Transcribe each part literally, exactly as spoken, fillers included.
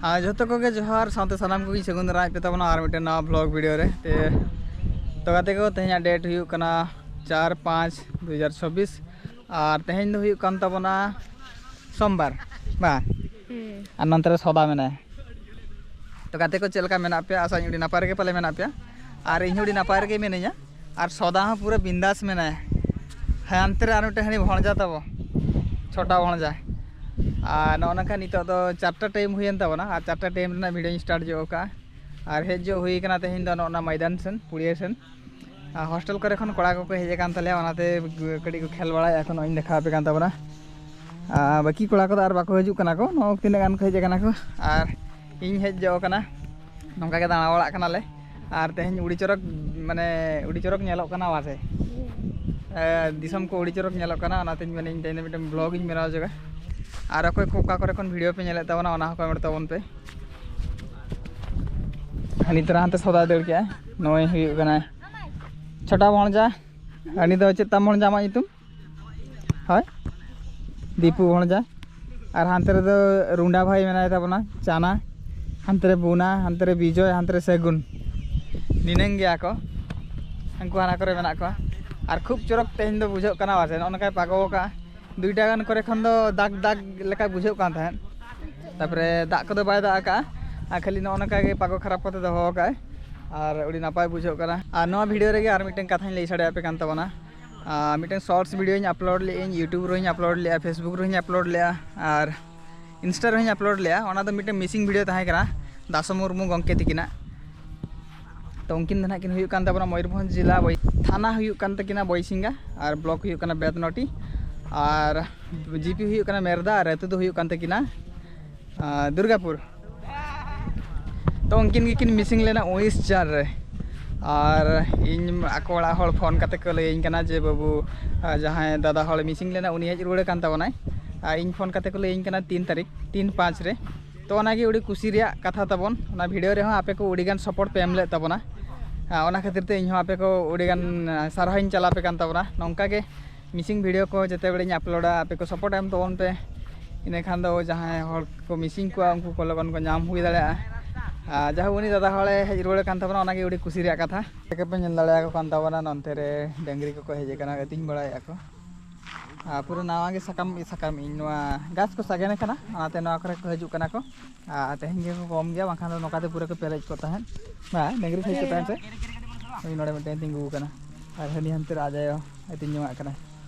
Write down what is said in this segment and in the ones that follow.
ᱟᱨ ᱡᱷᱚᱛᱚ ᱠᱚᱜᱮ ᱡᱚᱦᱟᱨ, ᱥᱟᱶᱛᱮ ᱥᱟᱱᱟᱢ ᱠᱚᱜᱮᱧ ᱥᱟᱹᱜᱩᱱ ᱫᱟᱨᱟᱢᱮᱫ ᱯᱮ ᱛᱟᱵᱚᱱᱟ ᱟᱨ ᱢᱤᱫᱴᱮᱱ ᱱᱟᱣᱟ ᱵᱷᱞᱚᱜ ᱵᱷᱤᱰᱤᱭᱳ ᱨᱮ᱾ ᱛᱮ ᱛᱚ ᱜᱟᱛᱮ ᱠᱚ, ᱛᱮᱦᱮᱧᱟᱜ ᱰᱮᱴ ᱦᱩᱭᱩᱜ ᱠᱟᱱᱟ ᱪᱟᱨ ᱯᱟᱸᱪ ᱫᱩ ᱦᱟᱡᱟᱨ ᱪᱷᱚᱵᱵᱤᱥ, ᱟᱨ ᱛᱮᱦᱮᱧ ᱫᱚ ᱦᱩᱭᱩᱜ ᱠᱟᱱ ᱛᱟᱵᱚᱱᱟ ᱥᱳᱢᱵᱟᱨ, ᱵᱟᱝ? ᱦᱩᱸ᱾ ᱟᱨ ᱱᱚᱱᱛᱮ ᱨᱮ ᱥᱚᱫᱟ ᱢᱮᱱᱟᱭᱟ᱾ ᱛᱚ ᱜᱟᱛᱮ ᱠᱚ, ᱪᱮᱫ ᱞᱮᱠᱟ ᱢᱮᱱᱟᱜ ᱯᱮᱭᱟ? ᱟᱥᱟᱧ ᱟᱹᱰᱤ ᱱᱟᱯᱟᱭ ᱨᱮᱜᱮ ᱯᱟᱞᱮ ᱢᱮᱱᱟᱜ ᱯᱮᱭᱟ, ᱟᱨ ᱤᱧ ᱦᱚᱸ ᱟᱹᱰᱤ ᱱᱟᱯᱟᱭ ᱨᱮᱜᱮ ᱢᱤᱱᱟᱹᱧᱟ᱾ ᱟᱨ ᱥᱚᱫᱟ ᱦᱚᱸ ᱯᱩᱨᱟᱹ ᱵᱤᱱᱫᱟᱥ ᱢᱮᱱᱟᱭᱟ᱾ ᱦᱮᱸ, ᱦᱟᱱᱛᱮ ᱨᱮ ᱟᱨ ᱢᱤᱫᱴᱮᱱ ᱦᱟᱹᱱᱤ ᱵᱷᱚᱬᱡᱟ ᱛᱟᱵᱚ, ᱪᱷᱳᱴᱟ ᱵᱷᱚᱬᱡᱟ᱾ ᱟᱨ ᱱᱚᱜᱼᱚ ᱱᱚᱝᱠᱟ ᱱᱤᱛᱚᱜ ᱫᱚ ᱪᱟᱨᱴᱟ ᱴᱟᱭᱤᱢ ᱦᱩᱭᱮᱱ ᱛᱟᱵᱚᱱᱟ, ᱟᱨ ᱪᱟᱨᱴᱟ ᱴᱟᱭᱤᱢ ᱨᱮᱱᱟᱜ ᱵᱷᱤᱰᱤᱭᱳᱧ ᱥᱴᱟᱨᱴ ᱡᱚᱜ ᱠᱟᱜᱼᱟ᱾ ᱟᱨ ᱦᱮᱡ ᱡᱚᱜ ᱦᱩᱭ ᱠᱟᱱᱟ ᱛᱮᱦᱮᱧ ᱫᱚ ᱱᱚᱜᱼᱚ ᱱᱟ ᱢᱚᱭᱫᱟᱱ ᱥᱮᱱ, ᱯᱩᱲᱤᱭᱟᱹ ᱥᱮᱱ᱾ ᱟᱨ ᱦᱳᱥᱴᱮᱞ ᱠᱚᱨᱮ ᱠᱷᱚᱱ ᱠᱚᱲᱟ ᱠᱚᱠᱚ ᱦᱮᱡ ᱟᱠᱟᱱ ᱛᱟᱞᱮᱭᱟ, ᱚᱱᱟᱛᱮ ᱠᱟᱹᱴᱤᱡ ᱠᱚ ᱠᱷᱮᱞ ᱵᱟᱲᱟᱭᱮᱫᱼᱟ᱾ ᱮᱠᱷᱚᱱ ᱱᱚᱜᱼᱚᱭ ᱤᱧ ᱫᱮᱠᱷᱟᱣ ᱟᱯᱮ ᱠᱟᱱ ᱛᱟᱵᱚᱱᱟ᱾ ᱟᱨ ᱵᱟᱹᱠᱤ ᱠᱚᱲᱟ ᱠᱚᱫᱚ ᱟᱨ ᱵᱟᱠᱚ ᱦᱤᱡᱩᱜ ᱠᱟᱱᱟ ᱠᱚ, ᱱᱚᱜᱼᱚ ᱛᱤᱱᱟᱹᱜ ᱜᱟᱱ ᱠᱚ ᱦᱮᱡ ᱟᱠᱟᱱᱟ ᱠᱚ, ᱟᱨ ᱤᱧ ᱦᱮᱡ ᱡᱚᱜ ᱠᱟᱱᱟ᱾ ᱱᱚᱝᱠᱟ ᱜᱮ ᱫᱟᱬᱟ ᱵᱟᱲᱟᱜ ᱠᱟᱱᱟᱞᱮ᱾ ᱟᱨ ᱛᱮᱦᱮᱧ ᱩᱲᱤ ᱪᱚᱨᱚᱠ, ᱢᱟᱱᱮ ᱩᱲᱤ ᱪᱚᱨᱚᱠ ᱧᱮᱞᱚᱜ ᱠᱟᱱᱟ ᱵᱟᱥᱮ? ᱮ, ᱫᱤᱥᱚᱢ ᱠᱚ ᱩᱲᱤ ᱪᱚᱨᱚᱠ ᱧᱮᱞᱚᱜ ᱠᱟᱱᱟ, ᱚᱱᱟᱛᱮᱧ ᱢᱮᱱᱮᱧ ᱛᱮᱦᱮᱧ ᱫᱚ ᱢᱤᱫᱴᱮᱱ ᱵᱷᱞᱚᱜ ᱤᱧ ᱵᱮᱱᱟᱣ ᱡᱚᱜᱟ᱾ ᱟᱨ ᱚᱠᱚᱭ ᱠᱚ ᱚᱠᱟ ᱠᱚᱨᱮ ᱠᱷᱚᱱ ᱵᱷᱤᱰᱤᱭᱳ ᱯᱮ ᱧᱮᱞᱮᱫ ᱛᱟᱵᱚᱱᱟ, ᱚᱱᱟ ᱦᱚᱸ ᱠᱚᱢᱮᱱᱴ ᱛᱟᱵᱚᱱ ᱯᱮ᱾ ᱦᱟᱹᱱᱤ ᱛᱚᱨᱟ ᱦᱟᱱᱛᱮ ᱥᱚᱫᱟ ᱫᱟᱹᱲ ᱠᱮᱜᱼᱟ᱾ ᱱᱚᱜᱼᱚᱭ ᱦᱩᱭᱩᱜ ᱠᱟᱱᱟ ᱪᱷᱳᱴᱟ ᱵᱷᱚᱬᱡᱟ᱾ ᱦᱟᱹᱱᱤ ᱫᱚ ᱪᱮᱫ ᱛᱟᱢ ᱵᱷᱚᱬᱡᱟ ᱟᱢᱟᱜ ᱧᱩᱛᱩᱢ? ᱦᱳᱭ, ᱫᱤᱯᱩ ᱵᱷᱚᱬᱡᱟ᱾ ᱟᱨ ᱦᱟᱱᱛᱮ ᱨᱮᱫᱚ ᱨᱩᱸᱰᱟ ᱵᱷᱟᱭ ᱢᱮᱱᱟᱭ ᱛᱟᱵᱚᱱᱟ, ᱪᱟᱱᱟ᱾ ᱦᱟᱱᱛᱮ ᱨᱮ ᱵᱩᱱᱟ, ᱦᱟᱱᱛᱮ ᱨᱮ ᱵᱤᱡᱚᱭ, ᱦᱟᱱᱛᱮ ᱨᱮ ᱥᱟᱹᱜᱩᱱ᱾ ᱱᱤᱱᱟᱹᱝ ᱜᱮᱭᱟ ᱠᱚ᱾ ᱩᱱᱠᱩ ᱦᱟᱱᱟ ᱠᱚᱨᱮ ᱢᱮᱱᱟᱜ ᱠᱚᱣᱟ᱾ ᱟᱨ ᱠᱷᱩᱵ ᱪᱚᱨᱚᱠ ᱛᱮᱦᱮᱧ ᱫᱚ ᱵᱩᱡᱷᱟᱹᱜ ᱠᱟᱱᱟ, ᱵᱟᱥᱮ ᱱᱚᱜᱼᱚ ᱱᱚᱝᱠᱟᱭ ᱯᱟᱜᱚ ᱟᱠᱟᱫᱼᱟ᱾ ᱫᱩᱭᱴᱟ ᱜᱟᱱ ᱠᱚᱨᱮ ᱠᱷᱚᱱ ᱫᱚ ᱫᱟᱜᱽ ᱫᱟᱜᱽ ᱞᱮᱠᱟ ᱵᱩᱡᱷᱟᱹᱜ ᱠᱟᱱ ᱛᱟᱦᱮᱸᱫ, ᱛᱟᱨᱯᱚᱨᱮ ᱫᱟᱜ ᱠᱚᱫᱚ ᱵᱟᱭ ᱫᱟᱜ ᱟᱠᱟᱫᱼᱟ᱾ ᱟᱨ ᱠᱷᱟᱹᱞᱤ ᱱᱚᱜᱼᱚ ᱱᱚᱝᱠᱟ ᱜᱮ ᱯᱟᱜᱚ ᱠᱷᱟᱨᱟᱯ ᱠᱟᱛᱮ ᱫᱚᱦᱚ ᱟᱠᱟᱫᱼᱟᱭ᱾ ᱟᱨ ᱟᱹᱰᱤ ᱱᱟᱯᱟᱭ ᱵᱩᱡᱷᱟᱹᱜ ᱠᱟᱱᱟ᱾ ᱟᱨ ᱱᱚᱣᱟ ᱵᱷᱤᱰᱤᱭᱳ ᱨᱮᱜᱮ ᱟᱨ ᱢᱤᱫᱴᱮᱱ ᱠᱟᱛᱷᱟᱧ ᱞᱟᱹᱭ ᱥᱟᱰᱮ ᱟᱯᱮ ᱠᱟᱱ ᱛᱟᱵᱚᱱᱟ᱾ ᱟᱨ ᱢᱤᱫᱴᱮᱱ ᱥᱚᱨᱴᱥ ᱵᱷᱤᱰᱤᱭᱳᱧ ᱟᱯᱞᱳᱰ ᱞᱮᱫᱟᱹᱧ, ᱭᱩᱴᱩᱵᱽ ᱨᱮᱦᱚᱸᱧ ᱟᱯᱞᱳᱰ ᱞᱮᱫᱼᱟ, ᱯᱷᱮᱥᱵᱩᱠ ᱨᱮᱦᱚᱸᱧ ᱟᱯᱞᱳᱰ ᱞᱮᱫᱼᱟ, ᱟᱨ ᱤᱱᱥᱴᱟ ᱨᱮᱦᱚᱸᱧ ᱟᱯᱞᱳᱰ ᱞᱮᱫᱼᱟ᱾ ᱚᱱᱟ ᱫᱚ ᱢᱤᱫᱴᱮᱱ ᱢᱤᱥᱤᱝ ᱵᱷᱤᱰᱤᱭᱳ ᱛᱟᱦᱮᱸ ᱠᱟᱱᱟ ᱫᱟᱥᱚ ᱢᱩᱨᱢᱩ ᱜᱚᱢᱠᱮ ᱛᱤᱠᱤᱱᱟᱜ᱾ ᱛᱚ ᱩᱱᱠᱤᱱ ᱫᱚ ᱱᱟᱦᱟᱜ ᱠᱤᱱ ᱦᱩᱭᱩᱜ ᱠᱟᱱ ᱛᱟᱵᱚᱱᱟ ᱢᱚᱭᱩᱨᱵᱷᱚᱸᱡᱽ ᱡᱮᱞᱟ, ᱵᱚᱭ-, ᱛᱷᱟᱱᱟ ᱦᱩᱭᱩᱜ ᱠᱟᱱ ᱛᱟᱹᱠᱤᱱᱟ ᱵᱚᱭᱥᱤᱝᱜᱟ, ᱟᱨ ᱵᱞᱚᱠ ᱦᱩᱭᱩᱜ ᱠᱟᱱᱟ ᱵᱮᱫᱱᱚᱴᱤ, ᱟᱨ ᱡᱤᱯᱤ ᱦᱩᱭᱩᱜ ᱠᱟᱱᱟ ᱢᱮᱨᱫᱟ, ᱟᱨ ᱟᱹᱛᱩ ᱫᱚ ᱦᱩᱭᱩᱜ ᱠᱟᱱ ᱛᱟᱹᱠᱤᱱᱟ, ᱟᱨ ᱫᱩᱨᱜᱟᱯᱩᱨ᱾ ᱛᱚ ᱩᱱᱠᱤᱱ ᱜᱮᱠᱤᱱ ᱢᱤᱥᱤᱝ ᱞᱮᱱᱟ ᱩᱱᱤᱥ ᱪᱟᱨ ᱨᱮ᱾ ᱟᱨ ᱤᱧ, ᱟᱠᱚ ᱚᱲᱟᱜ ᱦᱚᱲ ᱯᱷᱳᱱ ᱠᱟᱛᱮ ᱠᱚ ᱞᱟᱹᱭᱟᱹᱧ ᱠᱟᱱᱟ ᱡᱮ, "ᱵᱟᱹᱵᱩ, ᱟᱨ ᱡᱟᱦᱟᱸᱭ ᱫᱟᱫᱟ ᱦᱚᱲ ᱢᱤᱥᱤᱝ ᱞᱮᱱᱟ, ᱩᱱᱤ ᱦᱮᱡ ᱨᱩᱣᱟᱹᱲ ᱟᱠᱟᱱ ᱛᱟᱵᱚᱱᱟᱭ᱾" ᱟᱨ ᱤᱧ ᱯᱷᱳᱱ ᱠᱟᱛᱮ ᱠᱚ ᱞᱟᱹᱭᱟᱹᱧ ᱠᱟᱱᱟ ᱛᱤᱱ ᱛᱟᱹᱨᱤᱠᱷ, ᱛᱤᱱ ᱯᱟᱸᱪ ᱨᱮ᱾ ᱛᱚ ᱚᱱᱟᱜᱮ ᱟᱹᱰᱤ ᱠᱩᱥᱤ ᱨᱮᱭᱟᱜ ᱠᱟᱛᱷᱟ ᱛᱟᱵᱚᱱ, ᱚᱱᱟ ᱵᱷᱤᱰᱤᱭᱳ ᱨᱮᱦᱚᱸ ᱟᱯᱮ ᱠᱚ ᱟᱹᱰᱤᱜᱟᱱ ᱥᱟᱯᱳᱨᱴ ᱯᱮ ᱮᱢ ᱞᱮᱫ ᱛᱟᱵᱚᱱᱟ᱾ ᱟᱨ ᱚᱱᱟ ᱠᱷᱟᱹᱛᱤᱨ ᱛᱮ ᱤᱧᱦᱚᱸ ᱟᱯᱮ ᱠᱚ ᱟᱹᱰᱤᱜᱟᱱ ᱥᱟᱨᱦᱟᱣᱤᱧ ᱪᱟᱞ ᱟᱯᱮ ᱠᱟᱱ ᱛᱟᱵᱚᱱᱟ᱾ ᱱᱚᱝᱠᱟ ᱜᱮ ᱢᱤᱥᱤᱝ ᱵᱷᱤᱰᱤᱭᱳ ᱠᱚ ᱡᱮᱛᱮ ᱵᱮᱲᱮᱧ ᱟᱯᱞᱳᱰᱟ, ᱟᱯᱮ ᱠᱚ ᱥᱟᱯᱳᱨᱴ ᱮᱢ ᱛᱟᱵᱚᱱ ᱯᱮ᱾ ᱤᱱᱟᱹᱠᱷᱟᱱ ᱫᱚ ᱡᱟᱦᱟᱸᱭ ᱦᱚᱲ ᱠᱚ missing ᱠᱚᱣᱟ, ᱩᱱᱠᱩ ᱠᱚ ᱞᱚᱜᱚᱱ ᱠᱚ ᱧᱟᱢ ᱦᱩᱭ ᱫᱟᱲᱮᱭᱟᱜᱼᱟ᱾ ᱟᱨ ᱡᱟᱦᱳᱠ, ᱩᱱᱤ ᱫᱟᱫᱟ ᱦᱚᱲᱮ ᱦᱮᱡ ᱨᱩᱣᱟᱹᱲ ᱠᱟᱱ ᱛᱟᱵᱚᱱᱟ, ᱚᱱᱟᱜᱮ ᱟᱹᱰᱤ ᱠᱩᱥᱤ ᱨᱮᱭᱟᱜ ᱠᱟᱛᱷᱟ᱾ ᱯᱮ ᱧᱮᱞ ᱫᱟᱲᱮᱭᱟᱠᱚ ᱠᱟᱱ ᱛᱟᱵᱚᱱᱟ, ᱱᱚᱱᱛᱮ ᱨᱮ ᱰᱟᱹᱝᱨᱤ ᱠᱚᱠᱚ ᱦᱮᱡ ᱟᱠᱟᱱᱟ, ᱟᱹᱛᱤᱧ ᱵᱟᱲᱟᱭᱮᱫᱼᱟ ᱠᱚ᱾ ᱟᱨ ᱯᱩᱨᱟᱹ ᱱᱟᱣᱟ ᱜᱮ ᱥᱟᱠᱟᱢ, ᱥᱟᱠᱟᱢ ᱤᱧ, ᱱᱚᱣᱟ ᱜᱷᱟᱥ ᱠᱚ ᱥᱟᱜᱮᱱ ᱟᱠᱟᱱᱟ, ᱚᱱᱟᱛᱮ ᱱᱚᱣᱟ ᱠᱚᱨᱮ ᱠᱚ ᱦᱤᱡᱩᱜ ᱠᱟᱱᱟ ᱠᱚ᱾ ᱟᱨ ᱛᱮᱦᱮᱧ ᱜᱮᱠᱚ ᱠᱚᱢ ᱜᱮᱭᱟ, ᱵᱟᱝᱠᱷᱟᱱ ᱫᱚ ᱱᱚᱝᱠᱟ ᱛᱮ ᱯᱩᱨᱟᱹ ᱠᱚ ᱯᱮᱨᱮᱡ ᱠᱚᱜ ᱛᱟᱦᱮᱸᱫ᱾ ᱢᱟ, ᱰᱟᱹᱝᱨᱤ ᱠᱷᱟᱹᱲ ᱠᱚ ᱛᱟᱦᱮᱸᱫ ᱥᱮ᱾ ᱩᱱᱤ ᱱᱚᱰᱮ ᱢᱤᱫᱴᱮᱱ ᱛᱤᱸᱜᱩ ᱟᱠᱟᱱᱟ᱾ ᱟᱨ ᱦᱟᱹᱱᱤ ᱦᱟᱱᱛᱮ ᱨᱮ ᱟᱡ ᱟᱭᱳ ᱟᱹᱛᱤᱧ ᱡᱚᱝᱟᱜ ᱠᱟᱱᱟᱭ᱾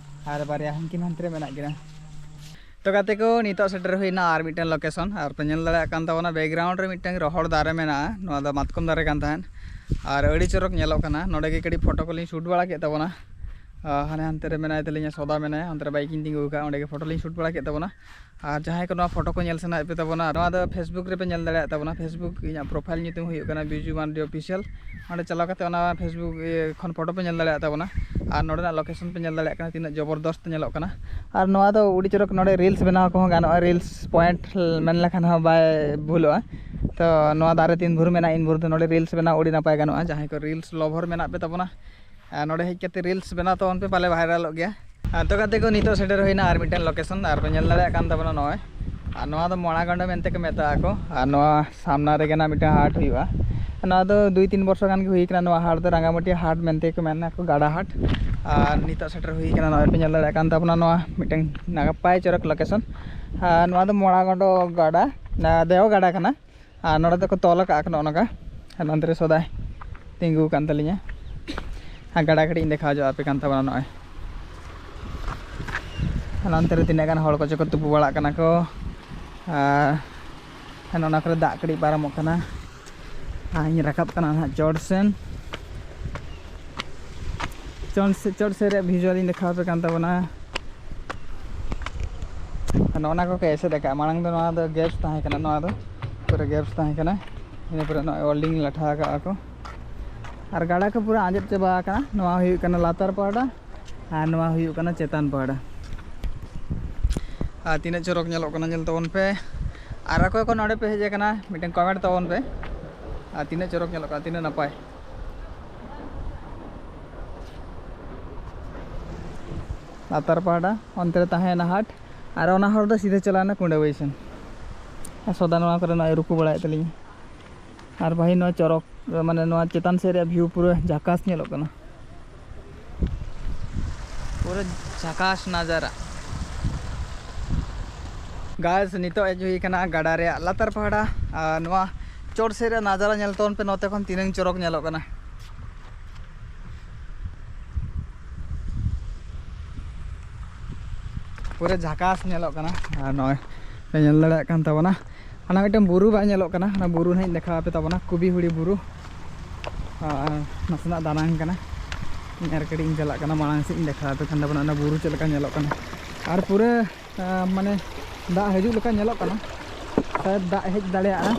ᱟᱨ ᱵᱟᱨᱭᱟ ᱦᱟᱱᱠᱤᱱ ᱦᱟᱱᱛᱮ ᱨᱮ ᱢᱮᱱᱟᱜ ᱠᱤᱱᱟ᱾ ᱛᱚ ᱜᱟᱛᱮ ᱠᱚ, ᱱᱤᱛᱚᱜ ᱥᱮᱴᱮᱨ ᱦᱩᱭᱱᱟ ᱟᱨ ᱢᱤᱫᱴᱮᱱ location᱾ ᱟᱨ ᱯᱮ ᱧᱮᱞ ᱫᱟᱲᱮᱭᱟᱜ ᱠᱟᱱ ᱛᱟᱵᱚᱱᱟ, background ᱨᱮ ᱢᱤᱫᱴᱟᱝ ᱨᱚᱦᱚᱲ ᱫᱟᱨᱮ ᱢᱮᱱᱟᱜᱼᱟ᱾ ᱱᱚᱣᱟ ᱫᱚ ᱢᱟᱛᱠᱚᱢ ᱫᱟᱨᱮ ᱠᱟᱱ ᱛᱟᱦᱮᱸᱫ᱾ ᱟᱨ ᱟᱹᱰᱤ ᱪᱚᱨᱚᱠ ᱧᱮᱞᱚᱜ ᱠᱟᱱᱟ᱾ ᱱᱚᱰᱮ ᱜᱮ ᱠᱟᱹᱴᱤᱡ ᱯᱷᱳᱴᱳ ᱠᱚᱞᱤᱧ ᱥᱩᱴ ᱵᱟᱲᱟ ᱠᱮᱫ ᱛᱟᱵᱚᱱᱟ᱾ ᱟᱨ ᱦᱟᱱᱮ ᱦᱟᱱᱛᱮ ᱨᱮ ᱢᱮᱱᱟᱭ ᱛᱟᱹᱞᱤᱧᱟ, ᱥᱚᱫᱟ ᱢᱮᱱᱟᱭᱟ, ᱚᱱᱛᱮ ᱨᱮ ᱵᱟᱭᱤᱠ ᱤᱧ ᱛᱤᱸᱜᱩ ᱟᱠᱟᱫᱼᱟ, ᱚᱸᱰᱮ ᱜᱮ ᱯᱷᱳᱴᱳ ᱞᱤᱧ ᱥᱩᱴ ᱵᱟᱲᱟ ᱠᱮᱫ ᱛᱟᱵᱚᱱᱟ᱾ ᱟᱨ ᱡᱟᱦᱟᱸᱭ ᱠᱚ ᱱᱚᱣᱟ ᱯᱷᱳᱴᱳ ᱠᱚ ᱧᱮᱞ ᱥᱟᱱᱟᱭᱮᱫ ᱯᱮ ᱛᱟᱵᱚᱱᱟ, ᱱᱚᱣᱟ ᱫᱚ Facebook ᱨᱮᱯᱮ ᱧᱮᱞ ᱫᱟᱲᱮᱭᱟᱜ ᱛᱟᱵᱚᱱᱟ᱾ Facebook ᱤᱧᱟᱹᱜ profile ᱧᱩᱛᱩᱢ ᱦᱩᱭᱩᱜ ᱠᱟᱱᱟ ᱵᱤᱡᱩ ᱢᱟᱱᱰᱤ Official᱾ ᱚᱸᱰᱮ ᱪᱟᱞᱟᱣ ᱠᱟᱛᱮ ᱚᱱᱟ Facebook ᱤᱭᱟᱹ ᱠᱷᱚᱱ ᱯᱷᱳᱴᱳ ᱯᱮ ᱧᱮᱞ ᱫᱟᱲᱮᱭᱟᱜ ᱛᱟᱵᱚᱱᱟ᱾ ᱟᱨ ᱱᱚᱰᱮᱱᱟᱜ location ᱯᱮ ᱧᱮᱞ ᱫᱟᱲᱮᱭᱟᱜ ᱠᱟᱱᱟ, ᱛᱤᱱᱟᱹᱜ ᱡᱚᱵᱚᱨᱫᱚᱥᱛ ᱧᱮᱞᱚᱜ ᱠᱟᱱᱟ᱾ ᱟᱨ ᱱᱚᱣᱟ ᱫᱚ ᱟᱹᱰᱤ ᱪᱚᱨᱚᱠ, ᱱᱚᱰᱮ reels ᱵᱮᱱᱟᱣ ᱠᱚᱦᱚᱸ ᱜᱟᱱᱚᱜᱼᱟ, reels point ᱢᱮᱱ ᱞᱮᱠᱷᱟᱱ ᱦᱚᱸ ᱵᱟᱭ ᱵᱷᱩᱞᱚᱜᱼᱟ᱾ ᱛᱚ ᱱᱚᱣᱟ ᱫᱟᱨᱮ ᱛᱤᱱ ᱵᱷᱳᱨ ᱢᱮᱱᱟᱜᱼᱟ, ᱤᱱ ᱵᱷᱳᱨ ᱫᱚ ᱱᱚᱰᱮ reels ᱵᱮᱱᱟᱣ ᱟᱹᱰᱤ ᱱᱟᱯᱟᱭ ᱜᱟᱱᱚᱜᱼᱟ᱾ ᱡᱟᱦᱟᱸᱭ ᱠᱚ reels lover ᱢᱮᱱᱟᱜ ᱯᱮ ᱛᱟᱵᱚᱱᱟ, ᱟᱨ ᱱᱚᱰᱮ ᱦᱮᱡ ᱠᱟᱛᱮ reels ᱵᱮᱱᱟᱣ ᱛᱟᱵᱚᱱ ᱯᱮ, ᱯᱟᱞᱮ ᱵᱷᱟᱭᱨᱟᱞᱚᱜ ᱜᱮᱭᱟ᱾ ᱟᱨ ᱛᱚ ᱜᱟᱛᱮ ᱠᱚ, ᱱᱤᱛᱚᱜ ᱥᱮᱴᱮᱨ ᱦᱩᱭᱱᱟ ᱟᱨ ᱢᱤᱫᱴᱮᱱ location, ᱟᱨ ᱯᱮ ᱧᱮᱞ ᱫᱟᱲᱮᱭᱟᱜ ᱠᱟᱱ ᱛᱟᱵᱚᱱᱟ ᱱᱚᱜᱼᱚᱭ᱾ ᱟᱨ ᱱᱚᱣᱟ ᱫᱚ ᱢᱚᱲᱟ ᱜᱟᱸᱰᱳ ᱢᱮᱱᱛᱮ ᱠᱚ ᱢᱮᱛᱟᱜᱼᱟ ᱠᱚ᱾ ᱟᱨ ᱱᱚᱣᱟ ᱥᱟᱢᱱᱟ ᱨᱮᱜᱮ ᱱᱟᱜ ᱢᱤᱫᱴᱮᱱ ᱦᱟᱴ ᱦᱩᱭᱩᱜᱼᱟ᱾ ᱱᱚᱣᱟ ᱫᱚ ᱫᱩᱭ ᱛᱤᱱ ᱵᱚᱨᱥᱚ ᱜᱟᱱ ᱜᱮ ᱦᱩᱭ ᱠᱟᱱᱟ᱾ ᱱᱚᱣᱟ ᱦᱟᱴ ᱫᱚ ᱨᱟᱸᱜᱟᱢᱟᱹᱴᱤᱭᱟᱹ ᱦᱟᱴ ᱢᱮᱱᱛᱮ ᱠᱚ ᱢᱮᱱᱟ ᱠᱚ, ᱜᱟᱰᱟ ᱦᱟᱴ᱾ ᱟᱨ ᱱᱤᱛᱚᱜ ᱥᱮᱴᱮᱨ ᱦᱩᱭ ᱠᱟᱱᱟ, ᱱᱚᱜᱼᱚᱭ ᱯᱮ ᱧᱮᱞ ᱫᱟᱲᱮᱭᱟᱜ ᱠᱟᱱ ᱛᱟᱵᱚᱱᱟ ᱱᱚᱣᱟ ᱢᱤᱫᱴᱮᱱ ᱱᱟᱯᱟᱭ ᱪᱚᱨᱚᱠ location᱾ ᱟᱨ ᱱᱚᱣᱟ ᱫᱚ ᱢᱚᱲᱟ ᱜᱟᱸᱰᱳ ᱜᱟᱰᱟ, ᱱᱟ-, ᱫᱮᱣ ᱜᱟᱰᱟ ᱠᱟᱱᱟ᱾ ᱟᱨ ᱱᱚᱰᱮ ᱫᱚᱠᱚ ᱛᱚᱞ ᱟᱠᱟᱫᱼᱟ ᱠᱚ ᱱᱚᱜᱼᱚ ᱱᱚᱝᱠᱟ᱾ ᱟᱨ ᱱᱚᱱᱛᱮ ᱨᱮ ᱥᱚᱫᱟᱭ ᱛᱤᱸᱜᱩ ᱟᱠᱟᱱ ᱛᱟᱹᱞᱤᱧᱟ᱾ ᱟᱨ ᱜᱟᱰᱟ ᱠᱟᱹᱴᱤᱡ ᱤᱧ ᱫᱮᱠᱷᱟᱣ ᱧᱚᱜ ᱟᱯᱮ ᱠᱟᱱ ᱛᱟᱵᱚᱱᱟ ᱱᱚᱜᱼᱚᱭ᱾ ᱟᱨ ᱱᱚᱱᱛᱮ ᱨᱮ ᱛᱤᱱᱟᱹᱜ ᱜᱟᱱ ᱦᱚᱲ ᱠᱚᱪᱚ ᱠᱚ ᱛᱩᱯᱩ ᱵᱟᱲᱟᱜ ᱠᱟᱱᱟ ᱠᱚ᱾ ᱟᱨ ᱚᱱᱟ ᱠᱚᱨᱮ ᱫᱟᱜ ᱠᱟᱹᱴᱤᱡ ᱯᱟᱨᱚᱢᱚᱜ ᱠᱟᱱᱟ᱾ ᱟᱨ ᱤᱧ ᱨᱟᱠᱟᱵ ᱠᱟᱱᱟ ᱱᱟᱦᱟᱜ ᱪᱚᱴ ᱥᱮᱱ᱾ ᱪᱚᱴ ᱥᱮ-, ᱪᱚᱴ ᱥᱮᱫ ᱨᱮᱭᱟᱜ visual ᱤᱧ ᱫᱮᱠᱷᱟᱣ ᱟᱯᱮ ᱠᱟᱱ ᱛᱟᱵᱚᱱᱟ᱾ ᱟᱨ ᱱᱚᱜᱼᱚ ᱱᱟ ᱠᱚᱠᱚ ᱮᱥᱮᱫ ᱟᱠᱟᱫᱼᱟ᱾ ᱢᱟᱲᱟᱝ ᱫᱚ ᱱᱚᱣᱟ ᱫᱚ gaps ᱛᱟᱦᱮᱸ ᱠᱟᱱᱟ, ᱱᱚᱣᱟ ᱫᱚ ᱯᱩᱨᱟᱹ gaps ᱛᱟᱦᱮᱸ ᱠᱟᱱᱟ᱾ ᱤᱱᱟᱹ ᱯᱚᱨᱮ ᱱᱚᱜᱼᱚᱭ welding ᱞᱟᱴᱷᱟ ᱟᱠᱟᱫᱼᱟ ᱠᱚ᱾ ᱟᱨ ᱜᱟᱰᱟ ᱠᱚ ᱯᱩᱨᱟᱹ ᱟᱸᱡᱮᱫ ᱪᱟᱵᱟ ᱟᱠᱟᱱᱟ᱾ ᱱᱚᱣᱟ ᱦᱩᱭᱩᱜ ᱠᱟᱱᱟ ᱞᱟᱛᱟᱨ ᱯᱟᱦᱴᱟ, ᱟᱨ ᱱᱚᱣᱟ ᱦᱩᱭᱩᱜ ᱠᱟᱱᱟ ᱪᱮᱛᱟᱱ ᱯᱟᱦᱴᱟ᱾ ᱟᱨ ᱛᱤᱱᱟᱹᱜ ᱪᱚᱨᱚᱠ ᱧᱮᱞᱚᱜ ᱠᱟᱱᱟ, ᱧᱮᱞ ᱛᱟᱵᱚᱱ ᱯᱮ᱾ ᱟᱨ ᱚᱠᱚᱭ ᱠᱚ ᱱᱚᱰᱮ ᱯᱮ ᱦᱮᱡ ᱟᱠᱟᱱᱟ, ᱢᱤᱫᱴᱮᱱ comment ᱛᱟᱵᱚᱱ ᱯᱮ᱾ ᱟᱨ ᱛᱤᱱᱟᱹᱜ ᱪᱚᱨᱚᱠ ᱧᱮᱞᱚᱜ ᱠᱟᱱᱟ, ᱛᱤᱱᱟᱹᱜ ᱱᱟᱯᱟᱭ᱾ ᱞᱟᱛᱟᱨ ᱯᱟᱦᱴᱟ ᱚᱱᱛᱮ ᱨᱮ ᱛᱟᱦᱮᱸᱭᱮᱱᱟ ᱦᱟᱴ, ᱟᱨ ᱚᱱᱟ ᱦᱚᱨ ᱫᱚ ᱥᱤᱫᱷᱟᱹ ᱪᱟᱞᱟᱣ ᱮᱱᱟ ᱠᱩᱸᱰᱟᱹᱵᱟᱹᱭ ᱥᱮᱱ᱾ ᱟᱨ ᱥᱚᱫᱟ ᱱᱚᱣᱟ ᱠᱚᱨᱮ ᱱᱚᱜᱼᱚᱭ ᱨᱩᱠᱩ ᱵᱟᱲᱟᱭᱮᱫ ᱛᱟᱹᱞᱤᱧᱟ᱾ ᱟᱨ ᱵᱷᱟᱹᱭ, ᱱᱚᱣᱟ ᱪᱚᱨᱚᱠ, ᱢᱟᱱᱮ ᱱᱚᱣᱟ ᱪᱮᱛᱟᱱ ᱥᱮᱫ ᱨᱮᱭᱟᱜ ᱵᱷᱤᱭᱩ ᱯᱩᱨᱟᱹ ᱡᱷᱟᱠᱟᱥ ᱧᱮᱞᱚᱜ ᱠᱟᱱᱟ᱾ ᱯᱩᱨᱟᱹ ᱡᱷᱟᱠᱟᱥ ᱱᱟᱡᱟᱨᱟ᱾ ᱜᱟᱭᱥ, ᱱᱤᱛᱚᱜ ᱦᱮᱡ ᱦᱩᱭ ᱟᱠᱟᱱᱟ ᱜᱟᱰᱟ ᱨᱮᱭᱟᱜ ᱞᱟᱛᱟᱨ ᱯᱟᱦᱴᱟ᱾ ᱟᱨ ᱱᱚᱣᱟ ᱪᱚᱴ ᱥᱮᱫ ᱨᱮ ᱱᱟᱡᱟᱨᱟ ᱧᱮᱞ ᱛᱟᱵᱚᱱ ᱯᱮ, ᱱᱚᱛᱮ ᱠᱷᱚᱱ ᱛᱤᱱᱟᱹᱝ ᱪᱚᱨᱚᱠ ᱧᱮᱞᱚᱜ ᱠᱟᱱᱟ᱾ ᱯᱩᱨᱟᱹ ᱡᱷᱟᱠᱟᱥ ᱧᱮᱞᱚᱜ ᱠᱟᱱᱟ᱾ ᱟᱨ ᱱᱚᱜᱼᱚᱭ ᱯᱮ ᱧᱮᱞ ᱫᱟᱲᱮᱭᱟᱜ ᱠᱟᱱ ᱛᱟᱵᱚᱱᱟ, ᱦᱟᱱᱟ ᱢᱤᱫᱴᱮᱱ ᱵᱩᱨᱩ ᱵᱟᱝ ᱧᱮᱞᱚᱜ ᱠᱟᱱᱟ, ᱚᱱᱟ ᱵᱩᱨᱩ ᱱᱟᱦᱟᱜ ᱤᱧ ᱫᱮᱠᱷᱟᱣ ᱟᱯᱮ ᱛᱟᱵᱚᱱᱟ, ᱠᱩᱵᱤᱦᱩᱲᱤ ᱵᱩᱨᱩ᱾ ᱟᱨ ᱱᱟᱥᱮᱱᱟᱜ ᱫᱟᱱᱟᱝ ᱠᱟᱱᱟ, ᱟᱨ ᱠᱟᱹᱴᱤᱡ ᱤᱧ ᱪᱟᱞᱟᱜ ᱠᱟᱱᱟ ᱢᱟᱲᱟᱝ ᱥᱮᱫ, ᱤᱧ ᱫᱮᱠᱷᱟᱣ ᱟᱯᱮ ᱠᱷᱟᱱ ᱛᱟᱵᱚᱱᱟ ᱚᱱᱟ ᱵᱩᱨᱩ ᱪᱮᱫ ᱞᱮᱠᱟ ᱧᱮᱞᱚᱜ ᱠᱟᱱᱟ᱾ ᱟᱨ ᱯᱩᱨᱟᱹ, ᱟᱸ, ᱢᱟᱱᱮ ᱫᱟᱜ ᱦᱤᱡᱩᱜ ᱞᱮᱠᱟ ᱧᱮᱞᱚᱜ ᱠᱟᱱᱟ, ᱥᱟᱭᱮᱫ ᱫᱟᱜ ᱦᱮᱡ ᱫᱟᱲᱮᱭᱟᱜᱼᱟ᱾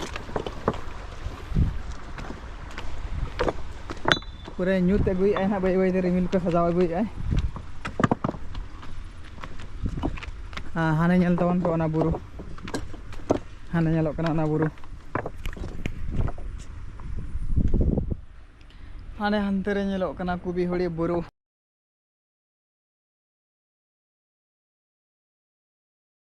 ᱯᱩᱨᱟᱹ ᱧᱩᱛ ᱟᱹᱜᱩᱭᱮᱫᱼᱟᱭ ᱱᱟᱦᱟᱜ, ᱵᱟᱹᱭ ᱵᱟᱹᱭᱛᱮ ᱨᱤᱢᱤᱞ ᱠᱚ ᱥᱟᱡᱟᱣ ᱟᱹᱜᱩᱭᱮᱫᱼᱟᱭ᱾ ᱟᱨ ᱦᱟᱱᱮ ᱧᱮᱞ ᱛᱟᱵᱚᱱ ᱯᱮ ᱚᱱᱟ ᱵᱩᱨᱩ, ᱦᱟᱱᱮ ᱧᱮᱞᱚᱜ ᱠᱟᱱᱟ ᱚᱱᱟ ᱵᱩᱨᱩ, ᱦᱟᱱᱮ ᱦᱟᱱᱛᱮ ᱨᱮ ᱧᱮᱞᱚᱜ ᱠᱟᱱᱟ ᱠᱩᱵᱤᱦᱩᱲᱤ ᱵᱩᱨᱩ᱾